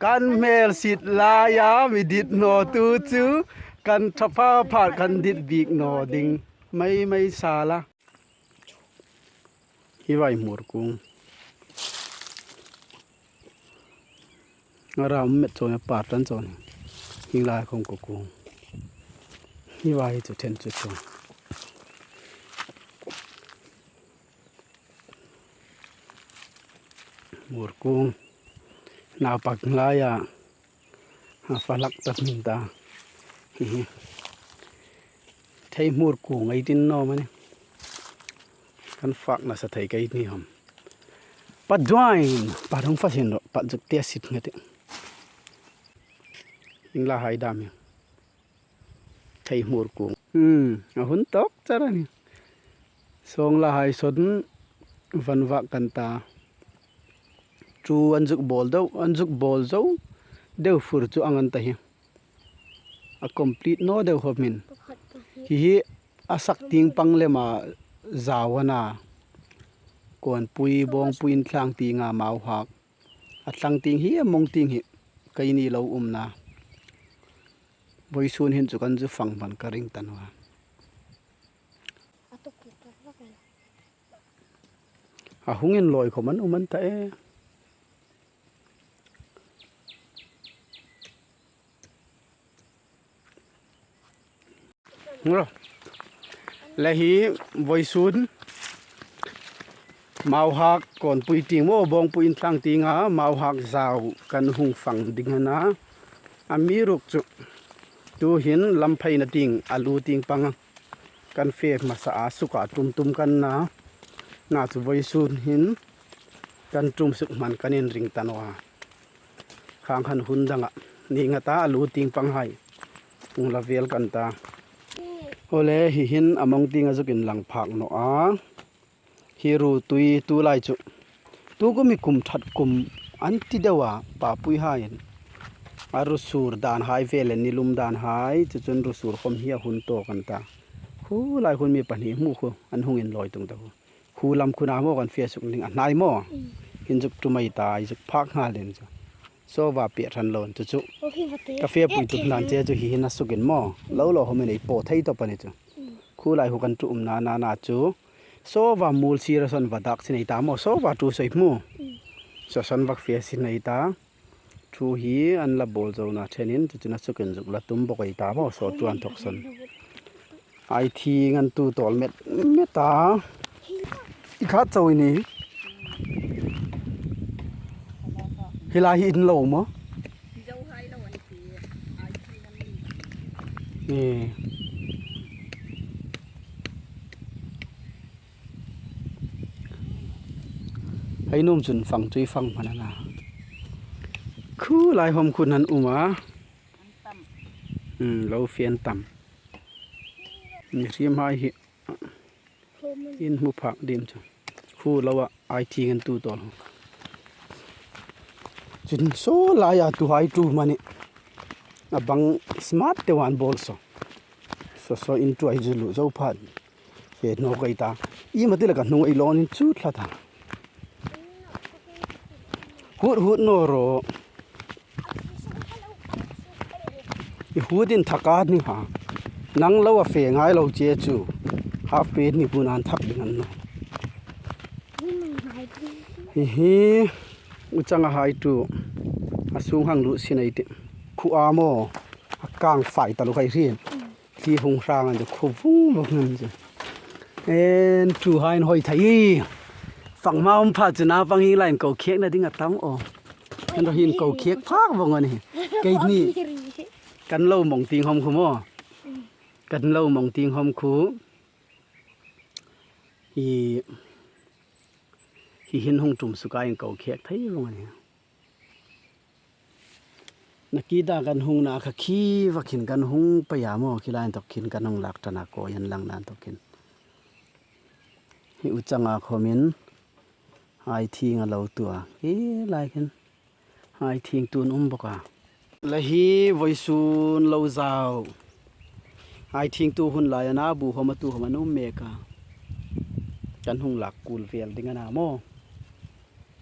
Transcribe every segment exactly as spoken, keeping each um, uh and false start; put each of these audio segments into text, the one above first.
Kan hmel sit laia mi dit naw tu chu kan tha pha phat kan dit bik naw ding. Mai mai sala. Hi vai hmur kung. A ram met chawng a par tan chawng. Hieng lai khawm ka kung. Hi vai chu then chu chawng. Hmur kung. Naupak laia. A fa hlak ta hming ta. Hi hi. Thei hmur kung ei tin naw mani. Kan fak nasa thei kei ni hom. Pat duain, pat hung fa sin ro, pat zuk te sit ngati. Ing la hai dam hi. Thei hmur kung. Hmm, a hun tawk char a nih. Song la hai son van vak kan ta. Chu an zuk bawl deuh, an zuk bawl zo deuh fur chu ang an ta hi. A complete naw deuh khawp hin. Hi hi a sak tieng pang lema zau a na. Kawnpui, Bawngpui, Intlang tienga mau hak. A tlang tieng hi, a mawng tieng hi. Keini lo umna. Vawisun hin chu kan zu fang hman ka ring ta naw a. A hung inlawi khawm an um an ta e. Ngura. Le hi vawisun mau hak Kawnpui tieng maw, Bawngpui, Intlang tienga mau hak zau kan hung fang ding a na. Amiruokchu tu hin Lampheina tieng a lu tieng panga kan fe hmasa a, suka tum tum kan na. Na chu vawisun hin kan tum suk hman kan inring ta naw a. Khang khan hun danga ni nga ta a lu tieng pang hai. Hung la vel kan ta. Awle, hi hin a mawng tienga zuk inlang phak naw a. Hi ru tui tu lai chu. Tu kum hi kum that kum an ti deuh a, papui haiin. A ru sur dan hai vel an ni, lum dan hai, chu chun ru sur khawm hi a hun tawk an ta. Khu lai hun mi pahni hmu khu an hung inlawi tung ta khu. Khu lam khuna maw kan fe suk ding a hnai maw. Mm. Hin zuk tum ei ta, ei zuk phak nghal ding chu. Saw va pe than lo chu chu. Ka fe pui tuk nan che chu hi hin a sukin maw. Lo lo hom in ei po thei tawp a ni chu. Mm. Khu lai khu kan tu um na na na chu. Saw va mul sir a son va dak sin ei ta maw. Saw va tu soi hmu. Mm. Saw son va fe sin ei ta. Thu hi an la bawl zo na thenin, chu chun a sukin zuk la tum bawk ei ta maw, saw tuan thawk son. Ai thi ngan tu tawl met, met a. I khat chawi ni. Hi lai hi in lo maw? Ni. Hei nuom chun fang chu i fang hman a na. Khu lai hom khun an um a. Hmm, lo fe an tam. Mihriem hai hi in hmu phak ding chu. Khu lo a, ai thi ngan tu tawl. Chun saw laia tu hai tu mani. A bang smart te wan bawl saw. Saw saw in tu ai zu lu zo phat. Fe nawk ei ta. I ma ti la ka hnung ei lawn in chu thla ta. Hut hut naw ro. I hutin thak a ni ha. Nang lo a fe ngai lo che chu. Half page ni hun an thak ding an naw. Hi hi. U changa hai tu. A sung hang lu sin ei ti. Khu a maw. A kang fai ta lu khai rin. Ti hung hrang an chu khu vung vung an chu. En tu hain hoi thei. Fang ma um pha chu na fang hi lain ko khek na ding a tam o. Kan ro hin ko khek phak vong a ni. Kei ni. Kan lo mawng tieng hom khu maw. Kan lo mawng tieng hom khu. Hi, hi hin hung tum suka in ko khek thei vong a ni. Nakita kan hung na kha khi va khin kan hung pei a maw, khi lai inthawk khin kan hung lak tana ko yan lang na inthawk khin. Hi u changa khomin hai thing a lo tu a. Khi lai khin hai thing tun um bawk a. La hi voisun lo zau. Hai thing tu hun lai ana bu hom a tu hom an um mek a. Kan hung lak kul vel ding ana maw.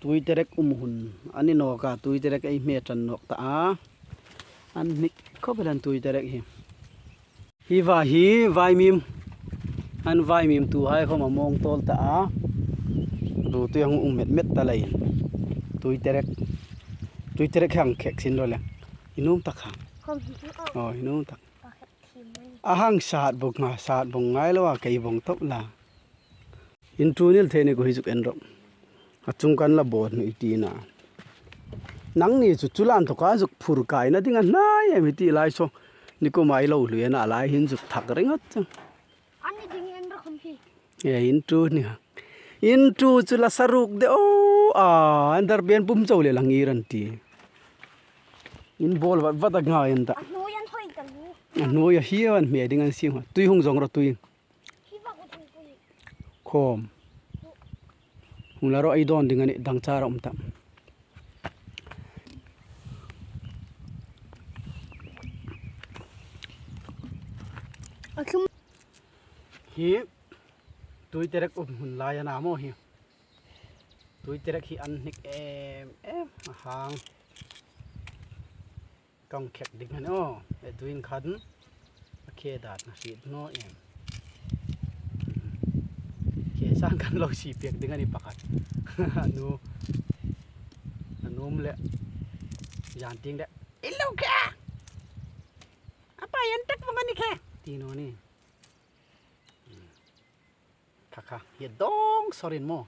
Tuiterek um hun a ni nawk a, tuiterek ei hme ṭan nawk ta a. An hnik khawp el an tuiterek hi. Hi va hi vaimim. An vaimim tuhai khawm a mawng tawl ta a. Ruotui hang um met met ta leiin. Tuiterek. Tuiterek hang khek sin ro le. I nuom tak ha. Khawm hi chu aw. Aw, i nuom tak. Pakhat thim mai. A hang sat bawk nga, sat bawk ngai lo a, kei bawk tawp la. Inṭhu nil thei ni ko hi zuk en rawh. A chung kan la bawt ni ti na. Nangni chu chu lan tawka zuk phur kaina ding a hnai em i ti lai saw. Ni ko mai lo hlui a na lai hin zuk thak ring a chu. Ani ding en rawh khawm hi. E, inṭhu ni ha. Inṭhu chu la sa ruk de o. A, an dar ben pum zo le lang i ran ti. In bawl vat vat a ngai an ta. A hnuoi an hoi ta lu. A hnuoi a hi an hme ding an siem ha. Tui hung zawng rawh tui. Khawm. Hung la rawh, ei dawn ding a nih, dang char a um ta. A thlum. Hi tuiterek um hun lai a na maw hi. Tuiterek hi an hnik em em a hang. Kan khek ding a ni aw, e tuin khan a khe dat na hriet naw em. Khe sang kan lo sie pek ding a ni pakhat. A nu, a nuom le, zan tieng le, "I lo khe! A pa yan tak vang a ni khe!" ti naw ni. Kha kha, hi dawng sawrin maw.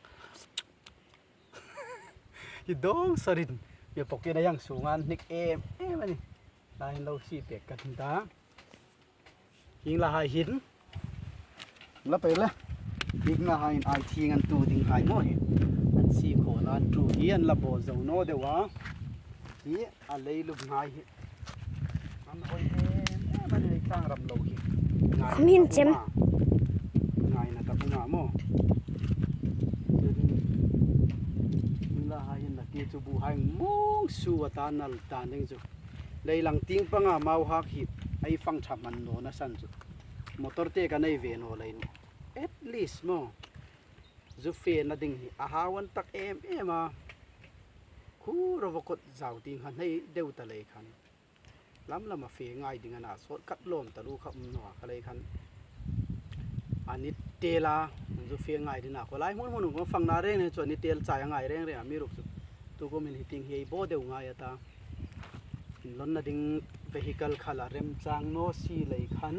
Hi dawng sawrin. Mi pokin a yang sunga an hnik em em a ni. Lai lo sie pek ka ti ta. Hieng la hai hin. La pei le. Hieng la hai hin ai thieng an tu ding hai maw hi. An sie khawm an tu hi an la bawl zo naw deu a. Hi a leilung hai hi. An hoi em em a ni, tlang ram lo hi. Ngai Khawm hin na chem. Uma. Ngai na ta uma maw. Hieng la hai hin la ti chu bu hai mung su a ta nal ta ding chu. Leilang tieng panga mau hak hi ei fang ṭha hman nawna san chu. Motor te ka nei ve naw leiin. At least maw. Zu fena ding hi a hau an tak em em a. Khu ro va kot zau tieng khan hei deu ta lei khan. Lam lam a fe ngai ding a na, shortcut lawm ta lu kha um naw a kha lei khan. A ni tel a, zu fe ngai ding a, khawlai hmun hmun hmun fangna reng reng chu a ni tel chai a ngai reng reng a mi ruk chu. Tu kumin hi tieng hi ei bo deu ngai a ta. Inlawnna ding vehicle kha la remchang naw si lei khan.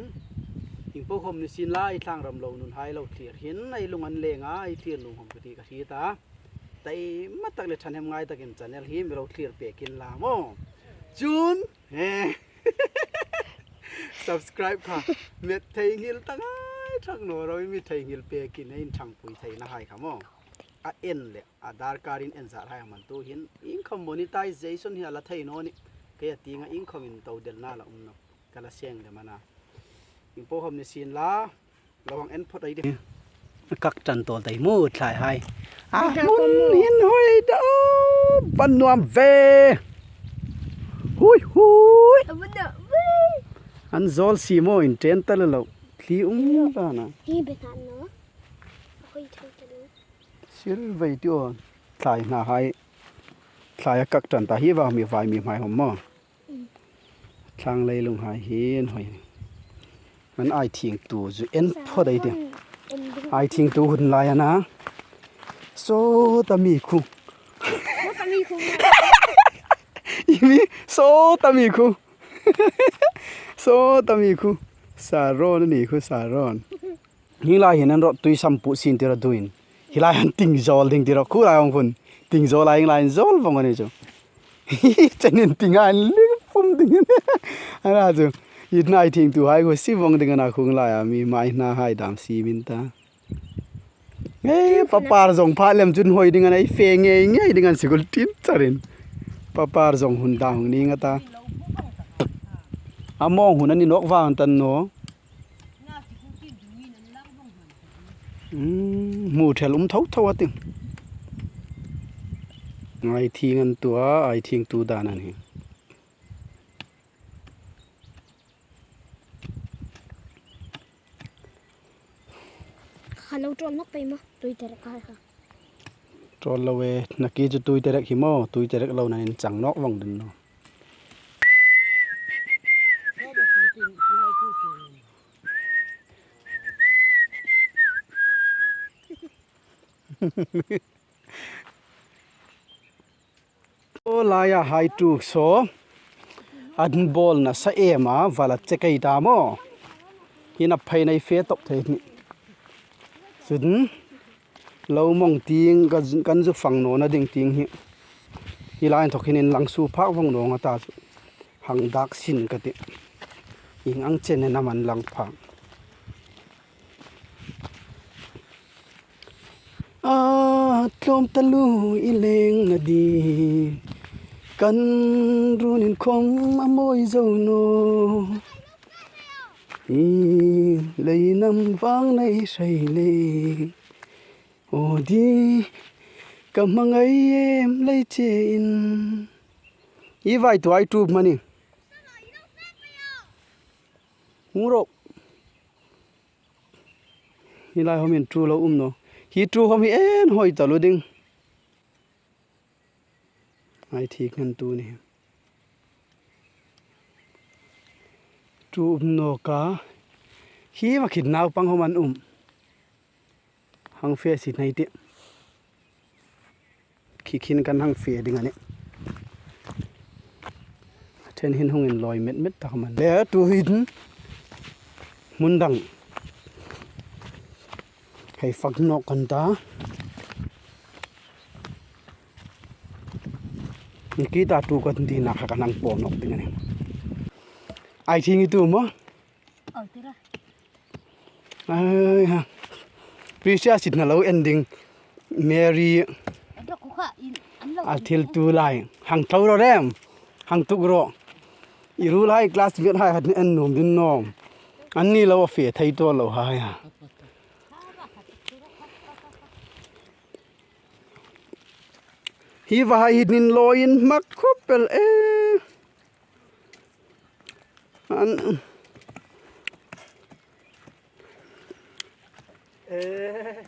Ieng po khawm ni sien la, ei tlang ram lo nun hai lo thlir hin, ei lung an leng a, ei thlir nuom khawm ka ti ka hriet a. Taima tak le ṭhahnem ngai takin channel hi mi lo thlir pek inla maw. Chun, eh, subscribe kha. Met theinghil ta ngai thak naw ro, mi theinghil pekin ei inṭhangpui theina hai kha maw. A en le, a darkarin en zat hai a man tu hin, iengkhawm monetization hi a la thei naw ni. Kei a tienga iengkhawm intodelna la um nawh. Ka la seng lem a na. Ieng po khawm ni sien la. Lo hang en phawt ei ti. A kak ṭan tawl ta hi maw thlai hai. A hmun hin hoi ta o, va nuom ve. Hui, hui. An zawl si maw, inṭhen ta le lo. Thli um ta na. Hi be hna naw. Hoi thei ta lo. Sir vei ti o. Thlai hna hai. Thlai a kak ṭan ta hi va mi vai mi hmai hawm maw. Tlang leilung hai hin hoi. An ai thieng tu zu en phawt ei ti. Ai thieng tu hun lai a na. Sawt a mi khu. Sawt a mi khu. I mi, sawt a mi khu. Sawt a mi khu. Saron a ni khu, Saron. Hieng lai hin an rawt tui sam pu sin tira duin. Hi lai han ting zawl ding tira khu lai hong khun. Ting zawl a hieng lai zawl vong a ni chu. Chenin ting a an ling pum ding. A na chu. Hi hnai thieng tu hai khu si vong ding a na khung lai a mi mai hna hai dam si min ta. Ei, papar zawng pha lem chun hoi ding a na i fe ngei ngei ding an sikul tin charin. Papar zawng hun da hong ning a ta. A mawng hun a ni nawk vang tan naw. Hmm, hmu thel um tho tho a ti. Ai thieng an tu a, ai thieng tu dan a ni. Kha lo ṭawl nawk pei maw, tui ter ka kha. Rawl lo e, nakie chu tui terek hi maw, tui terek lo nan inchang nawk vawng ding naw. Aw, laia hai tu saw an bawl nasa em a, vala che kei ta maw. Hi na phei nei fe tawp thei ni. Chun lo mawng tieng ka, kan zu fang nawna ding tieng hi. Hi lai inthok hin inlang su phak vawng naw nga ta chu. Hang dak sin ka ti. Ieng ang chen ne naman lang phak. A tlawm taluo i leng na di. Kan run inkhawm a mawi zo naw. I lei nam vang nei hrai le. Aw di ka hmangai em lei che in. I vai tuai tup mani. Hung ro. Hi lai hawm in tu lo um naw. Hi tu hawm hi en hoi taluo ding. Ai thik ngan tu ni. Tu um naw ka. Hi ma khit naupang hawm an um. Hang fe si nei ti. Khi khin kan hang fe ding a nih. Then hin hung inlawi met met tak man. Le tu hin hmun dang. Hei fak nawk kan ta. Ni ki ta tu kan ti na kha kan hang pawm nawk ding a nih. Ai thing i tu maw? Ai ha. Precious sit na lo en ding. Mary. A thil tu lai. Hang tho ro rem. Hang tuk ro. I ru lai classmate hai hat en nuom ding naw. An ni lo a fe thei to lo hai ha. Hi va hai hin lo in mak khop el e. An. Eh,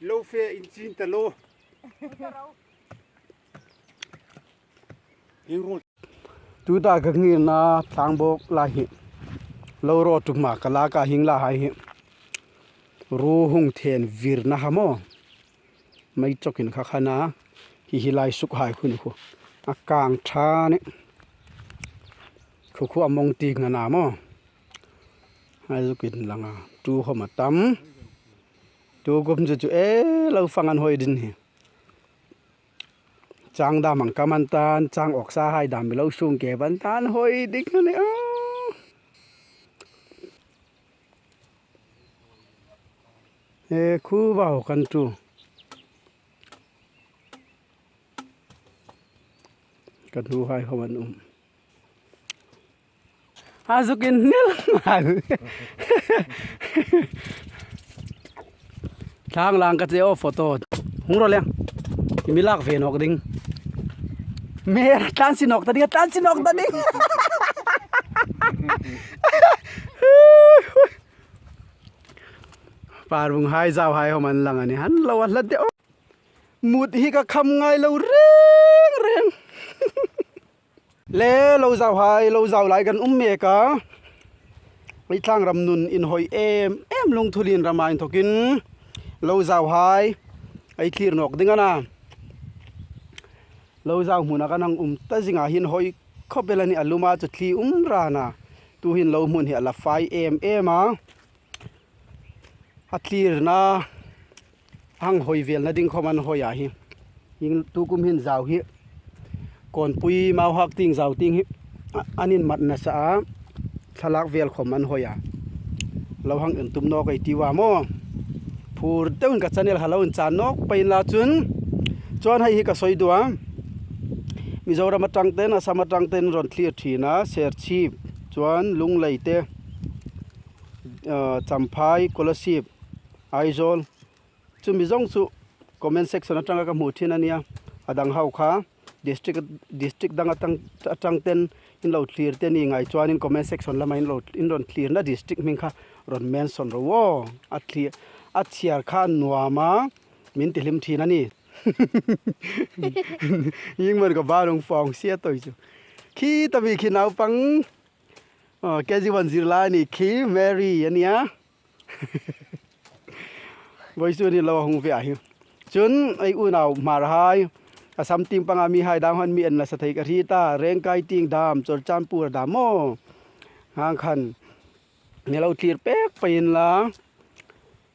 lo fe in chin ta lo. Tuta ka ngirna thlangbawk lai hi. Lo ro tuk ma ka la ka hing la hai hi. Ru hung then virna ha maw. Mai chokin kha khana hi hi lai suk hai khun khu. A kang tha ni. Khu khu a mawng tik na na maw. Hai zukin langa. Tu hawm a tam. Tu kum chu chu e lo fang an hoi din hi. Chang dam ang ka man tan, chang awk sa hai dam mi lo sung ke ban tan hoi dik na ni a. E khu va ho kan tu. Kan hu hai ho an um. A zukin nil ngal. Thlang lang ka che o photo. Hung ro leng. Mi lak ve nawk ding. Me tlan si nawk ta ding, tlan si nawk ta ding. Parvung hai zau hai hawm an lang a nih. Han lo a hlat de o. Mut hi ka kham ngai lo reng reng. Le lo zau hai, lo zau lai kan um mek a. Ei thlang ram nun inhoi em em, lungthulin rama inthokin lo zau hai ei thlir nawk ding a na. Lo zau hmuna kan hang um ta zinga hin hoi khop el a nih, a luma chu thli um rana. Tu hin lo hmun hi a la fai em em a. A thlirna hang hoi velna ding khawm an hoi a hi. Hieng tukum hin zau hi. Kawnpui mau hak ting zau ting hi. A, an inmat nasa a. Thlalak vel khawm an hoi a. Lo hang intum nawk ei ti ua maw. Phur deuin ka channel kha lo inchan nawk pei inla chun. Chuan hei hi ka sawi duh a. Mizoram aṭang ten, Assam aṭang ten rawn thlir ṭhin a, Serchhip, chuan Lunglei te. Ah, Champhai, Kolasib, Aizawl. Chumi zawng chu comment section aṭanga ka hmu ṭhin a nia. A dang ho kha district, district dang aṭang, aṭang ten in lo thlir te ni ngai chuan in comment section lama in lo, in rawn thlirna district hming kha rawn mention ro aw. A thli-, a chhiar kha nuam a, min ti hlim ṭhin a ni. Ieng man ka ba rong fawng sia toi chu. Khi ta mi khi naupang. Aw, K G one zirlai ni khi Mary a nia. Voisun hi lo hung ve a hi. Chun ei unau Hmar hai, Assam tieng panga mihai dam han mi en nasa thei ka hriet a, Rengkai tieng dam, Churachandpur dam maw. Hang khan mi lo thlir pek pei inla.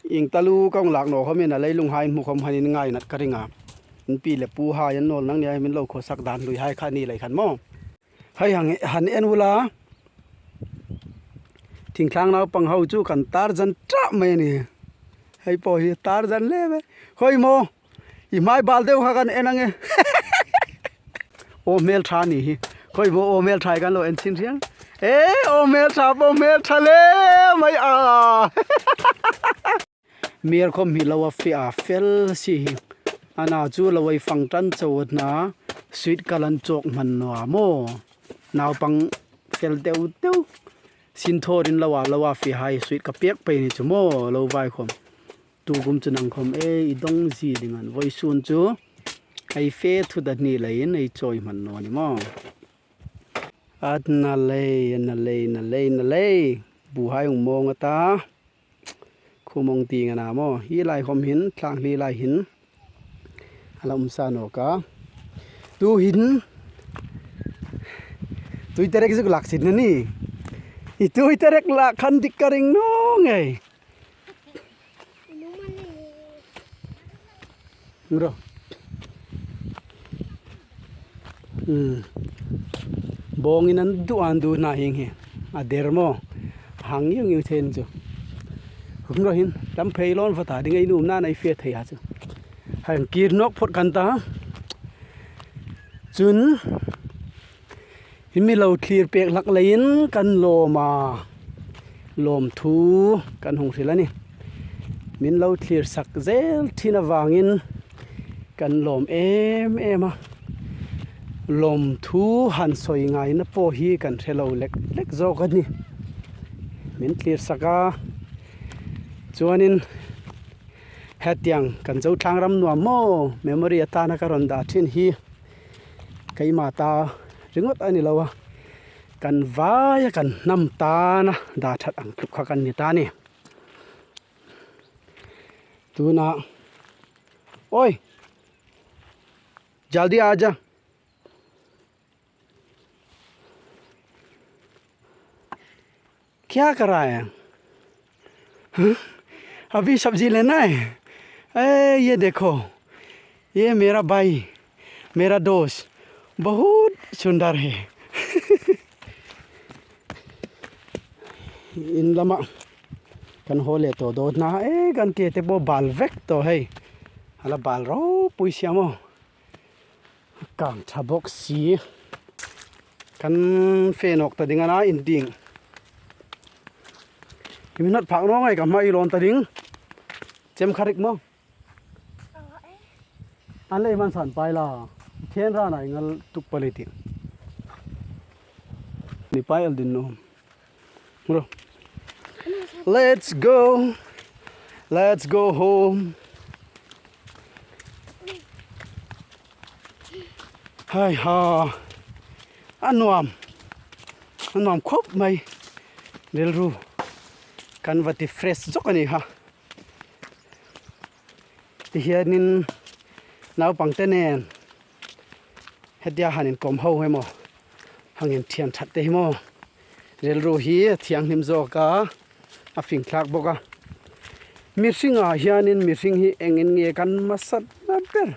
Ieng taluo ka hung lak naw khawmin a leilung hai hmu khawm khan inngainat ka ring a. In pi le pu hai an nawl nang nia, min lo khawsak dan hlui hai kha ni lei khan maw. Hei hang, han en ula. Thingthlang naupang ho chu kan Tarzan ṭap mai a nih. Hei po hi Tarzan le ve. Khoi maw. I hmai bal deu kha kan en ang e. Aw hmel ṭha ni hi. Khoi maw aw hmel ṭha kan lo en chin riang. E, aw hmel ṭha, aw hmel ṭha le mai a. Hmel khawm hi lo a fe a, fel si hi. Ana chu lo ei fang ṭan chauh a na, sweet ka lan chawk hman naw a maw. Naupang fel deu deu. Sin thawrin lo a, lo a fe hai sweet ka pek pei ni chu maw, lo vai khawm. Tu kum chu nang khawm e, i dong zie ding an. Voisun chu, ei fe thu da ni leiin ei chawi hman naw ni maw. At na lei, na lei, na lei, na lei. Bu hai hung mawng a ta. Khu mawng tieng a na maw. Hi lai khawm hin, thlang hli lai hin. A la um sa nawk a. Tu hin. Tui terek zuk lak sin na ni. I tui terek lak khan dik ka ring naw ngei. Ro. Hmm. Bawngin an duh an duh na hieng hi. A der maw. Hang ngiu ngiu thei chu. Hung ro hin, lam phei lawn vata ding ei nuom na nei fe thei a chu. Hang kir nawk phawt kan ta. Chun, hi mi lo thlir pek hlak leiin kan lawm a. Lawmthu kan hung hril a nih. Min lo thlir sak zel ṭhin avangin kan lawm em em a. Lawmthu han sawi ngaina pawh hi kan hre lo lek lek zawk a nih. Min thlir sak a. Chuanin hetiang kan Zothlang ram nuam maw, memory atana ka rawn dah ṭhin hi. Keima ta ringawt a ni lo a, kan vai a kan hnam tana dah ṭhat ang tluk kha kan ni ta ni. Tuna, oi, jaldi aa ja. क्या कर रहा है? हाँ? अभी सब्जी लेना है? ए, ये देखो, ये मेरा भाई, मेरा दोस्त, बहुत सुंदर है। In lama kan haw leh tawh dawt na, e, kan ke te pawh bal vek tawh hei. A la bal ropui si a maw. Kang ṭha bawk si. Kan fe nawk ta ding a na, in ding. Hi mi hnawt phak naw ngei ka hma i lawn ta ding. Chem kha rik maw. An lei man san pai la. Thien ra nai ngal tuk pa lei ti. Ni pai al din no. Ro. Let's go. Let's go home. Hai ha. A nuam. A nuam khawp mai. Rilru. Kan va ti fresh zawk a ni ha. Ti hianin naupang te nen hetia han inkawm ho hi maw, hang inthian ṭhat te hi maw, rilru hi a thianghlim zawk a, a fing thlak bawk a. Mihringah hianin mihring hi engin nge kan hmasakna ber,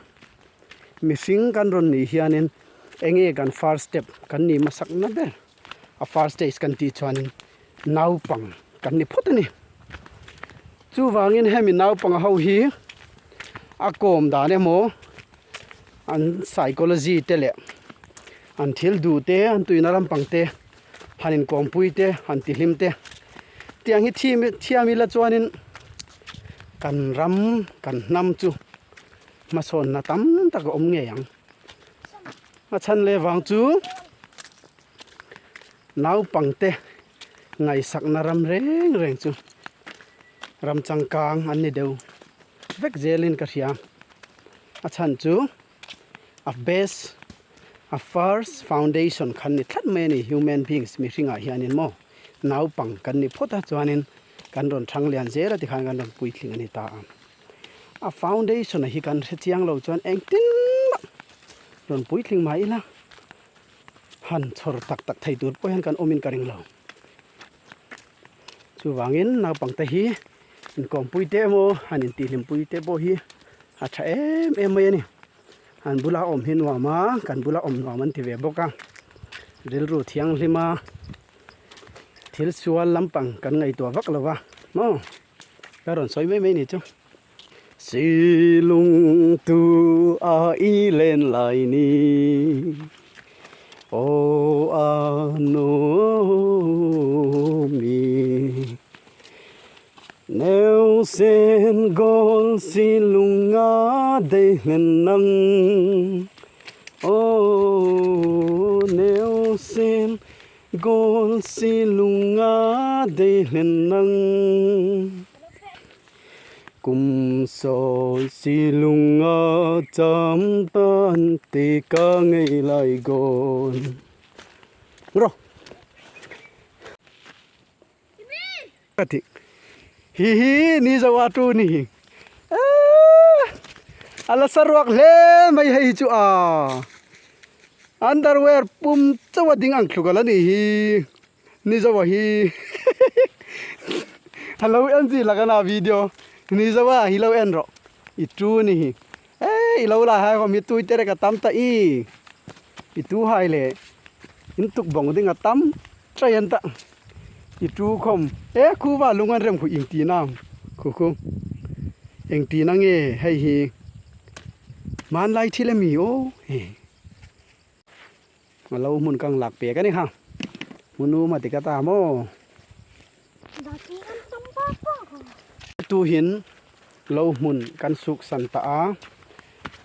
mihring kan rawn nih hianin eng nge kan first step kan nih hmasakna ber. A first stage kan tih chuanin naupang kan ni phawt a ni. Chuvangin hemi naupang ho hi a kawm dan emaw, an psychology te leh an thil duh te, an tuihna lampang te, han inkawmpui te, han tihlim te, tiang hi thiam, thiam ila chuanin kan ram, kan hnam chu hmasawnna tam tak a awm ngei ang. A chhan le vang chu naupang te ngaisakna ram reng reng chu ram changkang an ni deu vek zelin ka hria. Chhan chu a base, a first foundation khan ni tlat mai a nih, human beings, mihringa hian in maw. Naupang kan ni phawt a, chuan in kan rawn ṭhang lian zel a ti khan kan rawn puitling a ni ta a. A foundation a hi kan hre chiang lo chuan engtin mah rawn puitling mah ila han chhawr tak tak thei tur pawh hian kan awm in ka ring lo. Chuvangin naupang te hi inkawmpui te emaw, han intihhlimpui te pawh hi a ṭha em em mai a ni. An bula awm hi nuam a, kan bula awm nuam an ti ve bawk a. Rilru thianghlim a, thil sual lampang kan ngaihtuah vak lo va. Maw, ka rawn sawi mai mai ni chu. Silung tu a i len lai ni. Aw a naw mi. Neusen gol silunga dei hlen nang. Aw neusen gol silunga dei hlen nang. Kum saw silunga cham tan te ka ngei lai gawn. Ro. Ka ti. Hi hi, ni zo a tu ni hi. Ah, a la sa ruak hle mai hei chu a. Underwear pum chauh a ding ang thluk a la ni hi. Ni zo a hi. A lo en zi lak a na video. Ni zo a hi lo en ro. I tu ni hi. Eh, i lo la hai khom hi tui tere ka tam ta i. I tu hai le. In tuk bawng ding a tam. Trai an ta. I tu khom. Eh, khu va lung an rem khu ing ti na. Khu khu. Eng ti na nge hei hi. Man lai thil a mi o. He. A lo hmun kan lak pek a ni kha. Hmun um a ti ka ta maw. Tuhin lo hmun kan suksan ta a.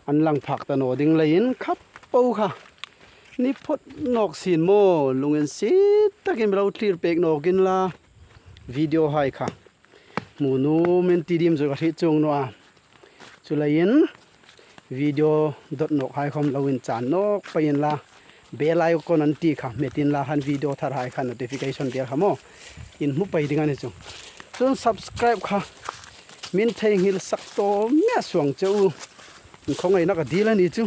An lang phak ta naw ding leiin khap po kha. Ni phawt nawk sin maw, lunginsiet takin lo thlir pek nawk inla. Video hai kha. Hmu nuom in ti dim chu ka hriet chuong naw a. Chuleiin video dawt nawk hai khom lo inchan nawk pei inla, bell icon an ti kha hmet inla, han video thar hai khan notification bell kha maw in hmu pei ding a ni chu. Chun subscribe kha min theinghil sak tawm miah suong che u. In khawngaihna ka dil a ni chu.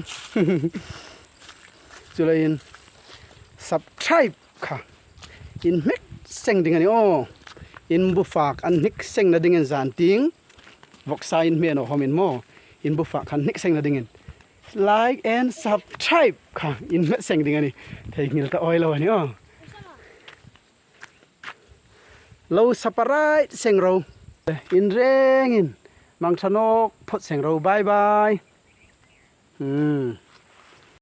Chuleiin subscribe kha in hmek seng ding a ni aw. In bu fak an hnik sengna dingin zan ting vawksa in hme naw khom in maw. In bu fak khan hnik sengna dingin like and subscribe kha in hmet seng ding a ni. Theinghil ta awi lo a ni aw. Lo subscribe seng ro. In rengin mang ṭha nawk phawt seng ro. Bye bye. Hmm.